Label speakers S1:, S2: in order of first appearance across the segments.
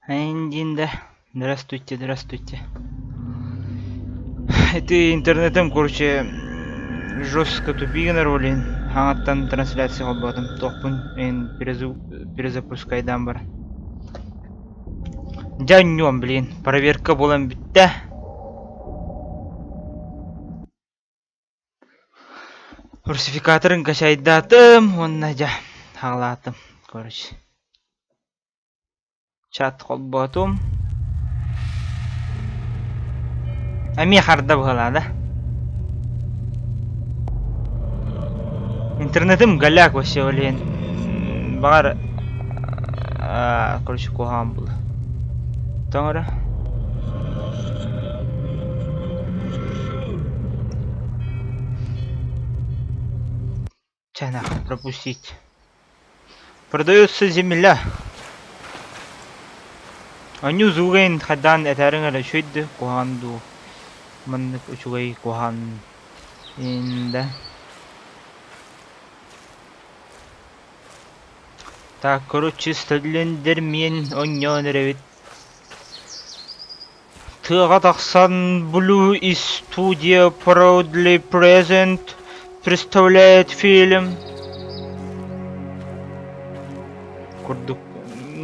S1: Индинда. Здравствуйте, здравствуйте. Ити интернетым, короче, жестко тупигин ролин. Хаҥаттан трансляция холботум. Туохпун эн перезапускайдаан бар. Дьэ анньуом, блин. Проверка буолан бүттэ. Русификаторын качайдаатым уонна дьэ хаалаатым, короче. Чат холбоотум. Эмиэ харда быһалаада. Интернетым голяк вообще, блин. Баҕар, короче, куһаҕан буолла. Тоҥ эрэ. Чэ, нахуй, пропустить. Продается земля. Анньуу зуугайын хайдаан этээриҥ эрэ үчүгэй да куһаҕан дуу. Маннык үчүгэй куһаҕан инда. Так, короче, Слендермен онньоон эрэбит. Тыаҕа тахсан Blue is Studio proudly present представляет фильм курдук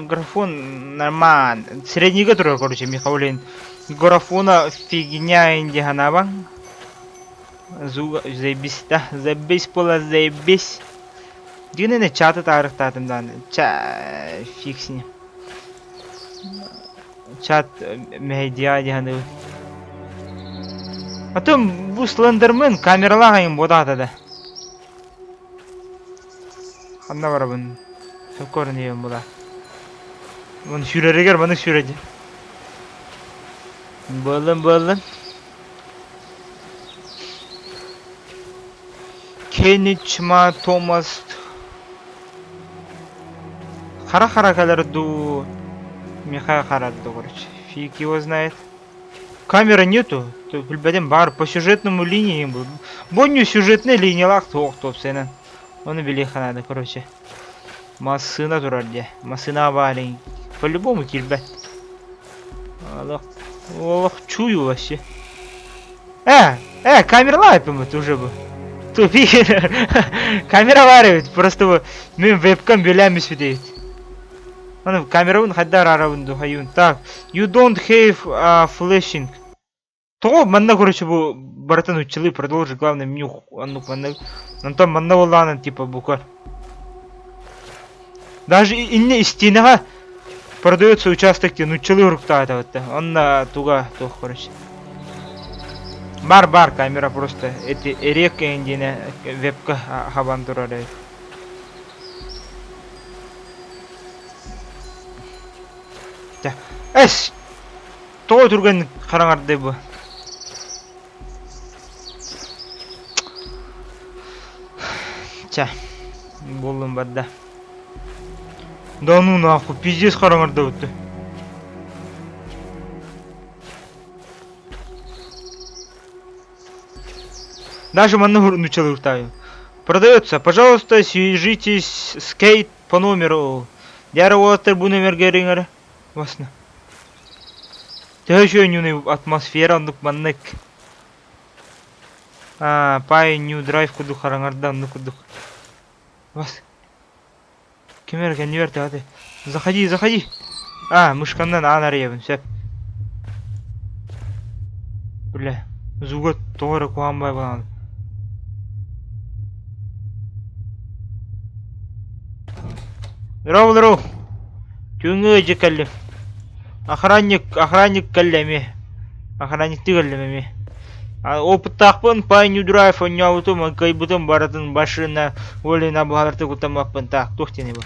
S1: графон нормально среднийгэ турар короче Михаулин графона фигня инди ханаабаҥ заебись да заебись буола заебись дигинэн чаты таарыктаатым даҕаны ча фиг с ним Чат мэһэйдиэҕэ дии саныыбын. Атын бу Слендермен камералаах айын буотаата да. Ханна барабын? Соккорун иһэбин була. Вон сүүрэригэр маны сүүрэди. Буоллун буоллун. Кеничма Томас Хара-хара кэлэр дуу, Миха харар дуу, короче. Фиг его знает. Камера нету, билбэтим баар по сюжетному линии был. Бонню сюжетная линиялаах туох туопсайынан. Ону билиэххэ наада, короче. Массыына турар дьэ. Массыына баар По-любому киирбэт. Олох, олох чую вообще. Э, э, камералаах эппит уже бу. Тупик. Камера баар эбит, просто бу мин вебкам билэм испит Аны камерабын хайда араарабын ду хайын. Так, you don't have a flashing. Тоҕо манна короче бу барытын уччалыы продолжи главное меню оннук манна онтон манна буоллаҕына типа бука даже инне истиэнэҕэ продается участок диэн нууччалыы уруктаата онно туга туох короче бар бар камера просто эти эрек диэнэ вебка хабан турар эбит эс тоҕо түргэнник хараҥардай бу Чэ, буоллун барда. Да ну нахуй, пиздец хараҥардабыт. Даже манна нучалыыртаайым. Продается. Пожалуйста, свяжитесь с Кейт по номеру. Дьара уолаттар бу номерга риҥэр Басна. Төһө үчүгэй атмосфера оннук маннык. Аа, Pie New Drive курдук хараҥарда оннук курдук. Бас. Ким эрэ кэннибэр тэҕэ Заходи, заходи. А, мышканнан аан арыйабын, сөп. Бля, звуга тоҕо эрэ куһаҕан бай буолан. Здорово, здорово. Түүҥҥү дьэ кэллим. Охранник, охранник кэллэ эмиэ. Охранниктыы кэллим эмиэ. Опыттаахпын, Pine Drive оонньообутум, кыайбытым барытын машина Олина баҕаларты куттаммаппын. Так, туох диэний бу?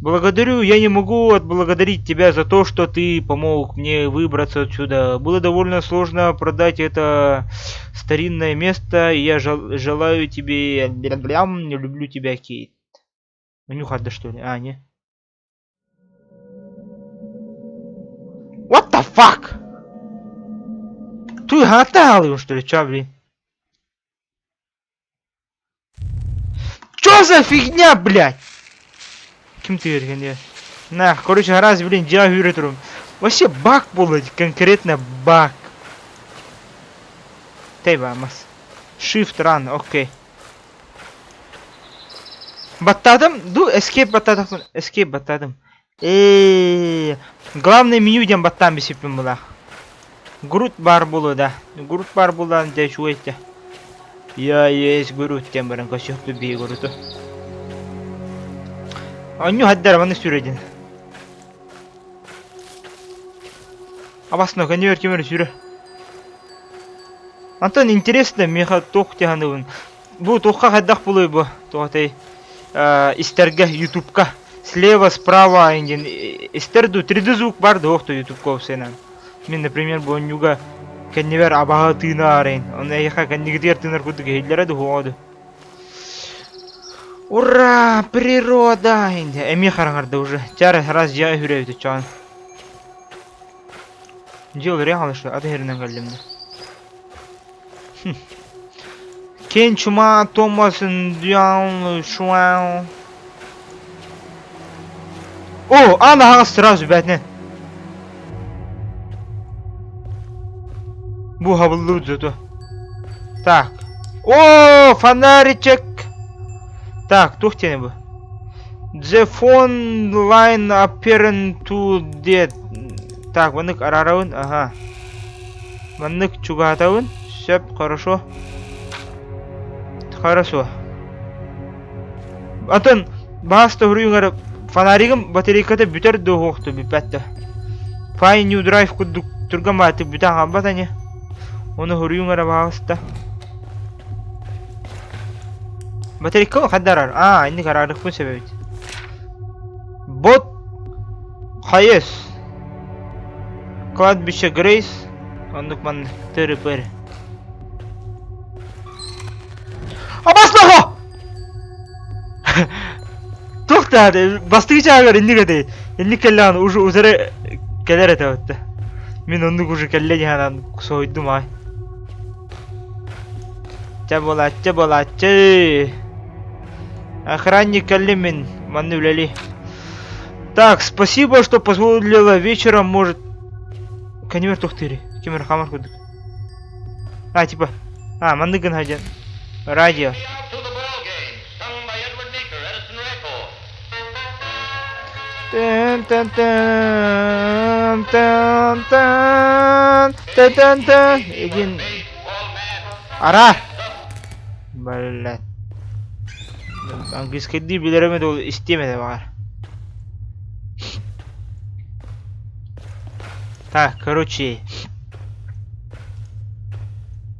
S1: Благодарю, я не могу отблагодарить тебя за то, что ты помог мне выбраться отсюда. Было довольно сложно продать это старинное место, и я желаю тебе... Люблю тебя, Кейт. Нюхать да что ли? А, не. What the fuck? Ты хаалыгын что ли? Чё, блин? Чё за фигня, блядь? Ким тыгыр На, короче, раз, блин, дьиэ үүрэ турум. Вообще баг буолла конкретно баг. Тейбамас. Shift run, окей. Баттаатым, ду escape баттаатахпын, escape баттаатым. Ээ, главное меню диэн баттаан бисиппин булаах. Грут баар буолуо да. Грут баар буоллаан дьэ үчүгэй этэ. Я есть Грут диэн баран көрсүөхпүт биһи Груту. Онньу хаддар маны сүрэдин. Абасно көнүөр кимер сүрэ. Антон интересно, миэхэ туох тиһаныбын. Бу туохха хайдах булуй бу? Туохатай истэргэ ютубка слева справа диэн истэр дуу 3D звук бар да охто ютубка опсайынан. Мин, например, бу онньуга кэннибэр абаһы тыына арайын. Оны эйиэхэ кэннигитигэр тыынар курдук иһиллэрэ дуу ду. Ура! Природа! Эмиэ хараҥарда уже. Чара раз дьиэ үрэбит чоон. Дьиэ олорья хаалышты, аты херинен кэллим да. Кен Чума Томас Ndян Шуан. О, аан аһаҕас сразу бээтинэн. Бу хабыллыбыт зато. Так. О, фонаричек. Так, туох диэни бу? The phone line apparent to dead. Так, маннык араарабын, ага. Маннык чугаһатабын. Сөп, хорошо. Хорошо. Атын баас тоһуруйуҥ эрэ фонаригым батарейката бүтэр да уһуохту бүппэт да. Find new drive курдук түргэн баатык бүтэн хаалбат ини. Ону хоруйуҥ эрэ баҕаста. Батарейка хайдарар? Аа, инник араарыахпын сөп эбит. Бот Хайес. Кладбище Грейс. Оннук манна тыры-пыры. Абаслаҕа! Туох да бастакы чааһыгар инник этэй. Инник кэллэҕин уже утары кэлэр этэ отта. Мин оннук уже кэллэ диһанан соһуйдум аай. Чэ буолааччы буолааччы. Охранник кэллим мин манна үлэлии. Так, спасибо, что позволила вечером, может... Көнүөр тохтыыры. Ким эрэ хаамар курдук. А, типа... А, маннык гына диэн. Радио. Тын тын тын тын тын тын тын тын Игин Ара! Блядь. Английскайдыы билэрим ол истиэм этэ баҕар. Так, короче.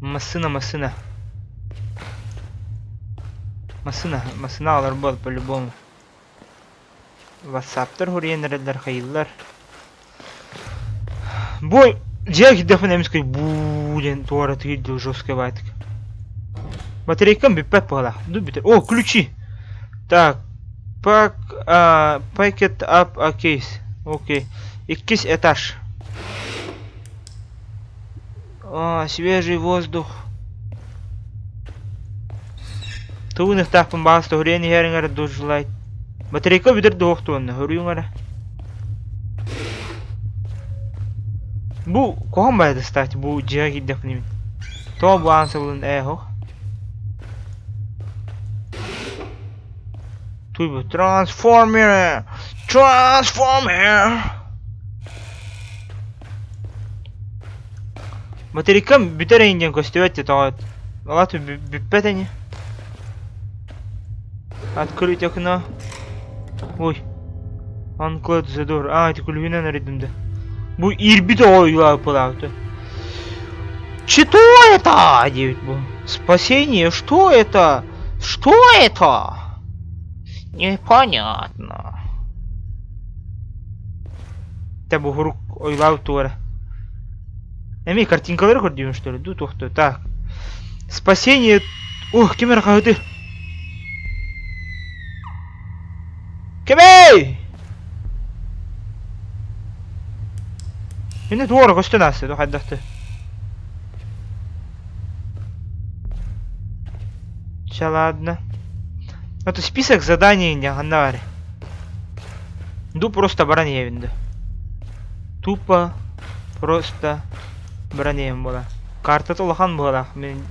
S1: Массыына, массыына. Массыына, массыына алар буол по-любому. Ватсаптар хуруйан эрэллэр хайыыллар. Бу дьиэ киирдэхпинэ эмискэ буу диэн туора тыырдыы жесткай баайтык. Батарейкам бүппэт быһалаах. Ду бүтэр. О, ключи! Так, pack, а, packet up a case. Окей. Иккис этаж. А, свежий воздух. Тугун ыхтаахпын баҕас тоһуруйан иһэриҥ эрэ дужлайт. Батарейка бүтэр дуһуохтуонна, хоруйуҥ эрэ. Бу куһаҕан баайда кстати, бу дьиэҕэ киирдэхпинэ мин. Тоҕо бу аан сабылын ээ һох. Туй бу Трансформер! Трансформер! Материкам бүтэр эйин диэн көстүбэт дии тоҕо Алат бүппэт ини. Открыть окно. Ой. Unclose the door. А, ити күлүгүнэн арыйдым да. Бу иирбит оҕо ойуулаабыт Что это? Диэбит бу. Спасение, что это? Что это? Непонятно. Тэ бу хурук ойуулаабыт туора. Эмиэ картинкалары көрдүүбүн что ли? Ду туохту. Так. Спасение... Ох, ким эрэ хаһыты. Кимий? Мини туора көстөн ааста, ду хайдахты. Ча ладно. Это список заданий не ханна баар. Ду просто баран иһэбин да. Тупо просто баран иһэн буолар. Картата улахан быһыылаах мин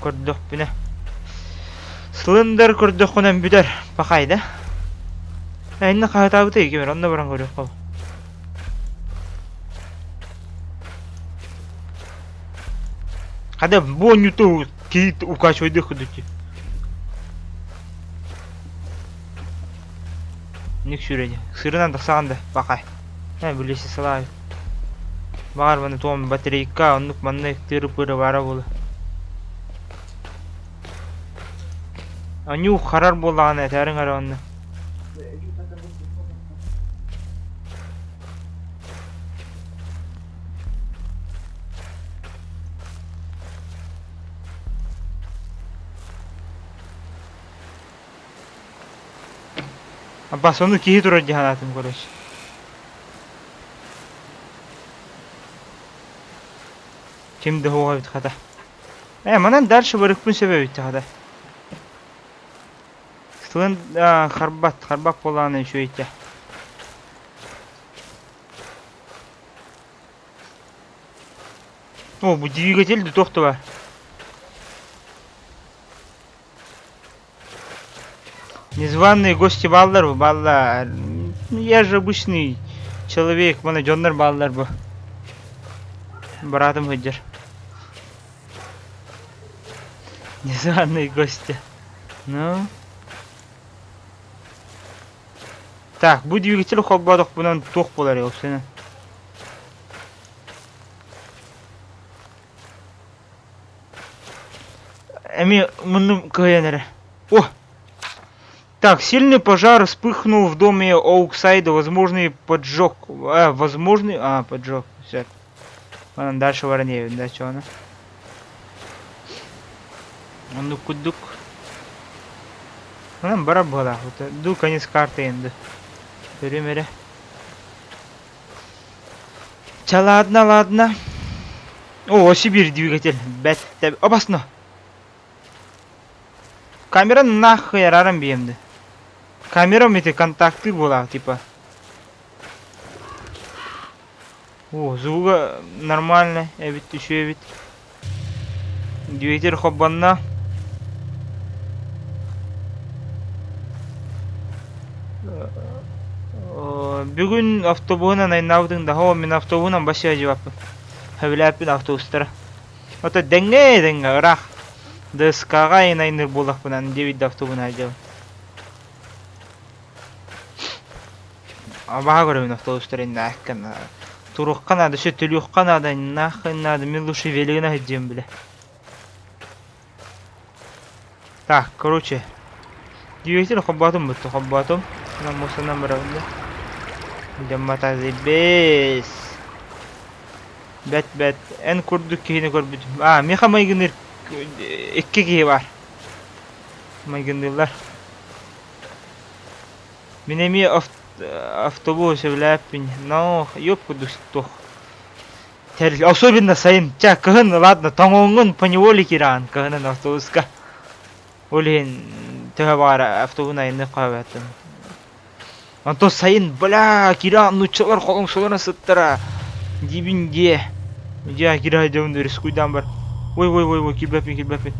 S1: көрдөхпүнэ. Слендер көрдөххүнэ бүтэр. Пахай да? Инна хаһытаабыта кимэр онно баран көрүөххэ. Хада бу оонньууту киһи укачивайдыах курдук дии. Ник сүүрэнэ. Сырынан тахсаҕын да, пахай. Ээ, билиси салаай. Баҕар маны туом батарейка оннук маннык тыры-пыры баара буолуо. Аню харар буоллаҕына этээриҥ эрэ онно. Аббас ону киһи турар дии санаатым короче. Ким да суох эбит хата. Э, манан дальше барыахпын сөп эбит хата. Сылын харбат, харбат буолаана үчүгэйтэ. О, бу двигатель да туох да баар. Незваные гости бааллар бу, бааллар. Я же обычный человек, мана дьоннор бааллар бу. Быраатым сылдьар. Незваные гости. Ну. Так, бу двигатель холбоотохпунан туох буолар опсуна? Эмиэ муннум кыайан эрэ. О! Так, сильный пожар вспыхнул в доме Оуксайда, возможный поджог. А, возможный... А, поджог. Все. Онон дальше баран иһэбин да, чоно. Оннук курдук. Онон барар быһалаах. Ду конец карты енді. Көрүм эрэ. Ча ладно, ладно. О, Сибирь двигатель. Бэттэ. Опасно. Камера нахуй араран биэмди. Камерам эти контакты была, типа. О, звуга нормально, эбит үчүгэй эбит. Двигатель хоббанна. Бүгүн автобуһунан айнаабытыҥ да, оо мин автобуһунан вообще дьыбаппын. Сөбүлээппин автобустары. Ото дэҥҥэ дэҥҥэ ыраах. ДСК-ҕа айнайныр буоллахпынан диэбит да автобуһунан сылдьабын. Абаһа көрөбүн автобустар иннээххэ Туруохха наада, сөтөлүөххэ наада, нахуй надо, мин лучше велигынан сылдьыам бile. Так, короче, двигатель холбоотум бутта, холбоотум. Мусорынан барабын да. Дьаммата заебись. Бэт бэт, эн курдук киһини көрбүтүм. А, миэхэ майгынныыр икки киһи баар. Майгынныыллар. Мин эмиэ автобуһу сөбүлээппин, но ёп курдук туох тэрил особенно сайын ча кыһын ладно тоҥоҥҥун поневоле киирэҕин кыһынын автобуска ол иһин төһө баҕар автобуһун айанныах хаалбаттым онтон сайын бля киирэҕин нууччалар холоҥсолоро сыттара диибин диэ дьэ киирэ сылдьабын рискуйдаан бар ой ой ой ой киирбэппин киирбэппин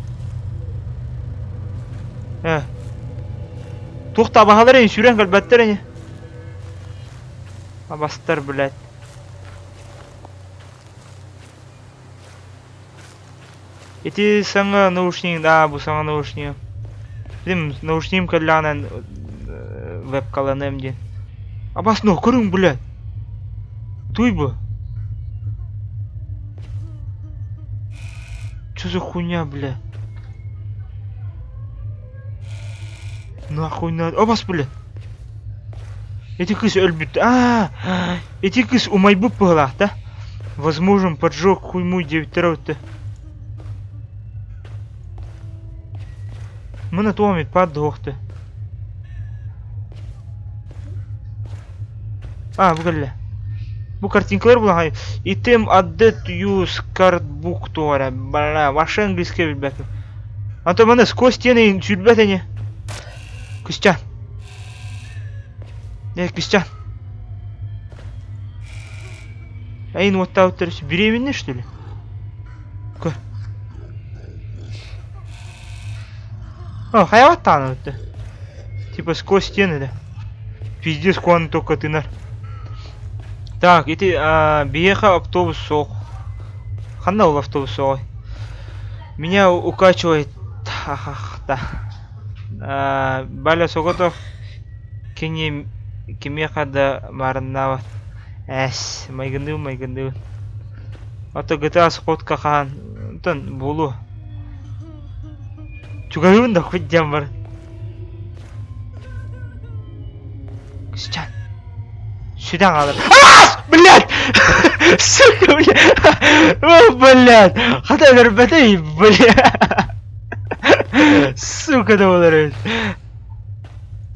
S1: Э. Туох да абаһалар ини сүүрэн кэлбэттэр ини. Абастар, блядь. Ити саҥа наушник, да, бу саҥа наушник. Билим наушнигым кэллэҕинэн вебкаланыам диэн. Абас, ну, көрүҥ, блядь. Туй бу. Что за хуйня, бля? Нахуй надо. Обас, бля. Эти кыс өлбүт. А, эти кыс умайбыт быһылаах да. Возможен поджог хуймуй диэбиттэрэ өттө. Мына туом пад дуохты. А, бу кэллэ. Бу картинкалар булаҕай. Итем added use cardbook туора. Бля, ваше английское билбэппин. А то маны сквозь стены сүүрбэт ини. Кыстян. Э, Кыстян. Эйин уоттаабыттар беременный что ли? Көр. О, хайа баттааны Типа сквозь стены да. Пиздец, куан только тынар. Так, ити биһиэхэ автобус суох. Ханна ол автобус суоҕуй? Меня укачивает ха-ха-ха. Баля соҕотох кини кимиэхэ да маарыннаабат. Эс, майгынныыбын майгынныыбын. Ото GTA сходка хаһан онтон буолуо. Чугаһыыбын да хоть диэн бар. Кысчаан. Сюда надо. А, блядь! Сука, блядь! О, блядь! Хата өлөрбөтүй, блядь! Сука да болар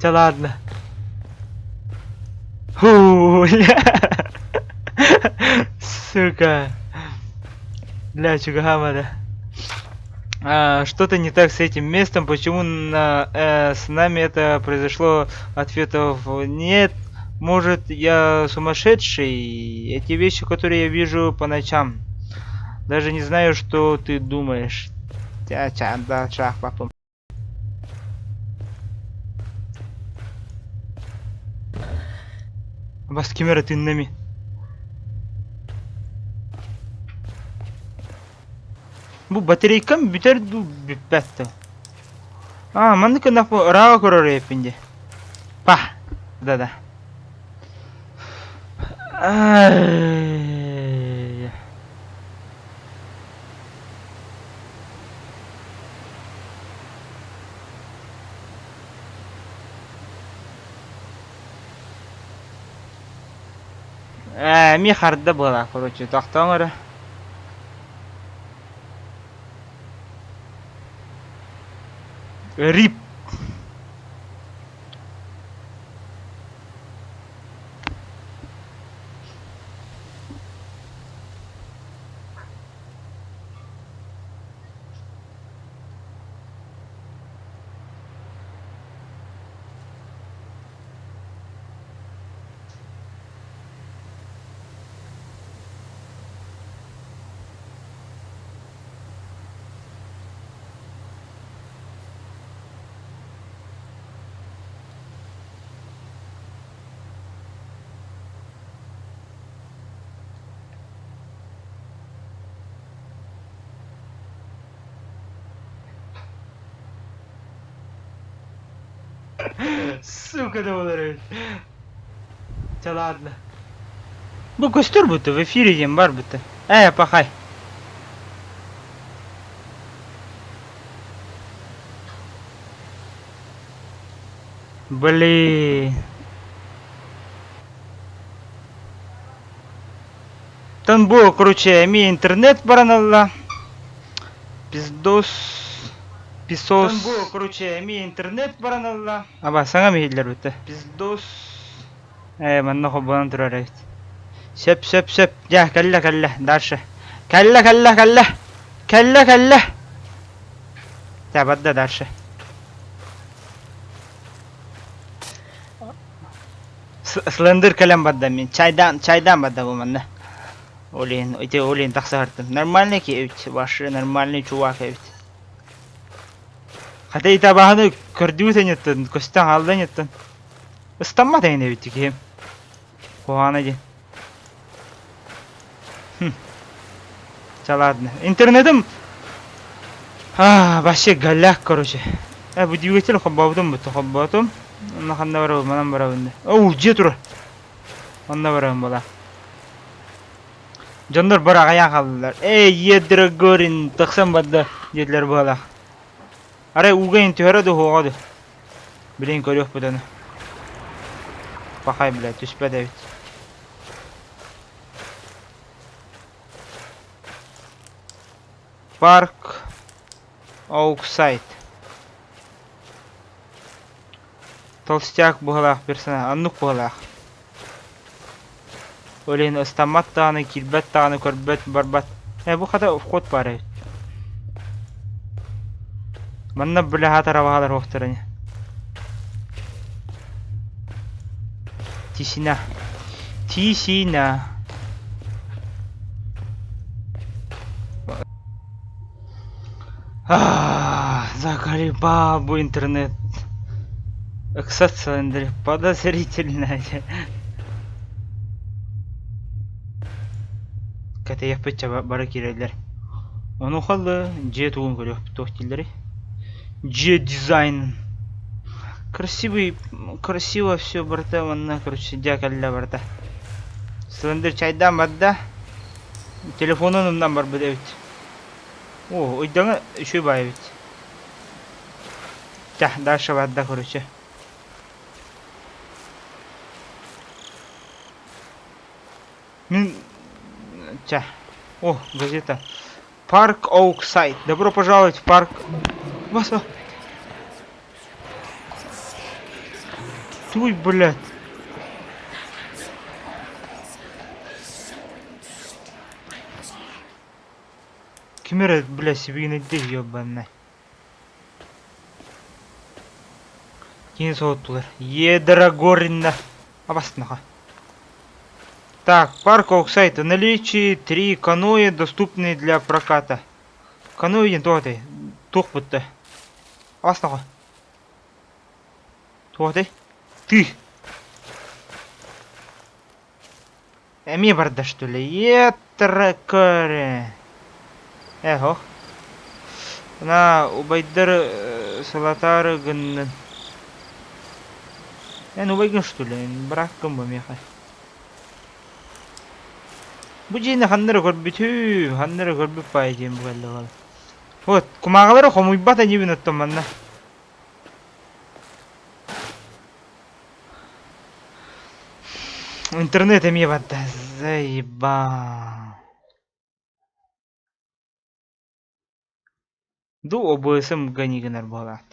S1: Чэ, ладно. Фу, бля. Сука. Бля, чугаһаама да. Что-то не так с этим местом, почему на, с нами это произошло, ответов нет. Может, я сумасшедший? Эти вещи, которые я вижу по ночам. Даже не знаю, что ты думаешь. Бас ким эрэ тыынна imi. Бу батарейкам бүтэр дуу бүппэт дуу? Аа, маннык гыннахпына ырааҕа көрөр эбиппин дии. Па! Да-да. Ай. Ээ, эмиэ харда буолаа, короче, тохтооҥ эрэ. Рип. Сука да буолар эбит. Чэ ладно. Бу көстөр будто в эфире диэн бар будто. Ээ, пахай. Блин. Тон бу, короче, эми интернет баран ылла. Пиздос. Писос. Тон бу, короче, эми интернет баран ылла. Аба, саҥа иһиллэр бүтэ. Пиздос. Ээ, манна холбонон турар эбит. Сөп, сөп, сөп. Дьэ, кэллэ, кэллэ. Дальше. Кэллэ, кэллэ, кэллэ. Кэллэ, кэллэ. Дьэ, барда дальше. Слендер кэлэн барда мин. Чайдаан, чайдаан барда бу манна. Ол иһин, ити ол иһин тахсаһартым. Нормальный киһи эбит, вообще нормальный чувак эбит. Хата ити абаһаны көрдүгүт эниттэн, көстөн хаалла эниттэн. Ыстаммат эҥин эбит киһим. Куһаҕана диэн. Хм. Чэ ладно. Интернетим а, вообще голяк, короче. Э, бу двигатель холбообутум бутта холбоотум. Онно ханна барабын, манан барабын да. Оу, дьиэ турар. Онно барабын була. Дьоннор бары аҕыйаан хааллылар. Эй, Едрогорин, тахсан барда диэтилэр буолаах. Арай ууга иһин түһэрэ дуу, уһуоҕа дуу? Билигин көрүөхпүт аны. Пахай, блядь, түспэт эбит. Парк Оуксайд. Толстяк быһалаах персонаж, оннук быһалаах. Ол иһин ыстаммат даҕаны, киирбэт даҕаны, көрбөт, барбат. Ээ, бу хата вход баар эбит. Манна бляха тарабаһалар уохтара ини. Тишина. Тишина. Заколебал бу интернет. Ыксат подозрительно. Кэтэйэхпит бары киирэллэр. Ону халы дьиэ тугун көрүөхпүт туох дииллэрий? Дьиэ дизайн. Красивый, красиво все барыта манна, короче, дьэ кэллэ барыта. Слендер чайдаан барда. Телефонун умнан барбыт эбит. О, ыйдаҥа үчүгэй баай эбит. Чэ, дальше барда, короче. Мин... Чэ. О, газета. Парк Оуксайд. Добро пожаловать в парк... Вас... Туй, блядь. Ким эрэ, бля, сибигинэйдэ ёбанай. Кини соһуттулар. Едрогорина. Абаснаха. Так, парк Оуксайд. В наличии три каноэ, доступные для проката. Каноэ диэн туох этэй? Туох бутта? Абаснаха. Туох этэй? Ты! Эмиэ барда что ли? Етракаре. Эхо. На убайдар сылатаары гыннын. Эн убайгын что ли? Бырааккын бу миэхэ. Бу дьиэни ханна эрэ көрбүтүм, ханна эрэ көрбүт баайы диэн бу кэллэ буолла. Вот, кумааҕылары хомуйбат инибин оттон манна. Интернет эмиэ барда. Заебал. Ду ОБС-м гони гынар буолаат.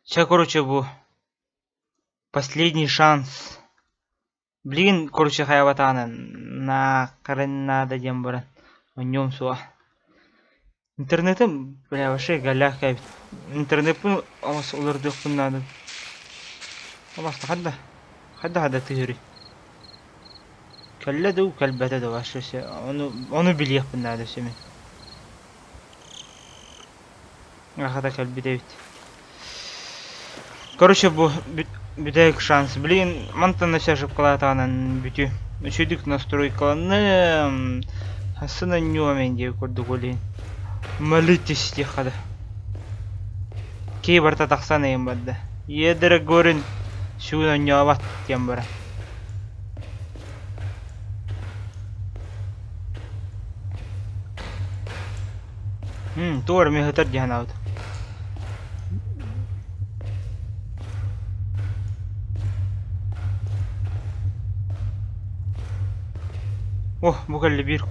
S1: Чэ, короче, бу последний шанс. Билигин короче хайабатаҕына наахарын наада диэн баран онньуом суоҕа. Интернетим бля вообще голяк эбит. Интернеппин олус уларытыахпын наада. Обаста ханна хайдах да тыһыырый? Кэллэ дуу, кэлбэтэ дуу вообще все. Ону ону билиэхпин наада все мин. Аха кэлбит эбит. Короче, бу бүтэһик шанс. Блин, мантан өссө ошибкалаатаҕынан бүтү. Үчүгдүк настройкаланным. Хасын анньуом диye курдук олин. Молитесь диэххэ да. Киһи барыта тахсан эйин барда. Иэдэрэ горин сүүн онньообот диэн баран. Тугу эрэ мөһөтөр дии санаабыт. О, бу кэллэ биир.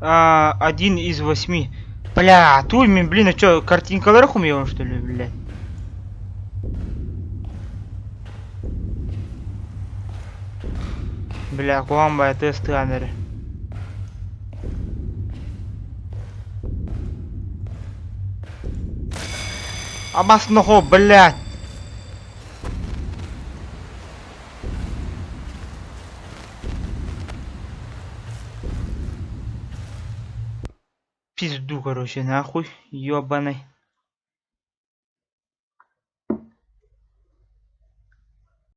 S1: А, один из восьми. Бля, туй мен, блин, а чё, картинкалары хомуйабын что ли, блядь? Бля, куһаҕан баайы тыас тыаан эрэ. Абас нохо, блядь! Пизду, короче, нахуй, ёбаный.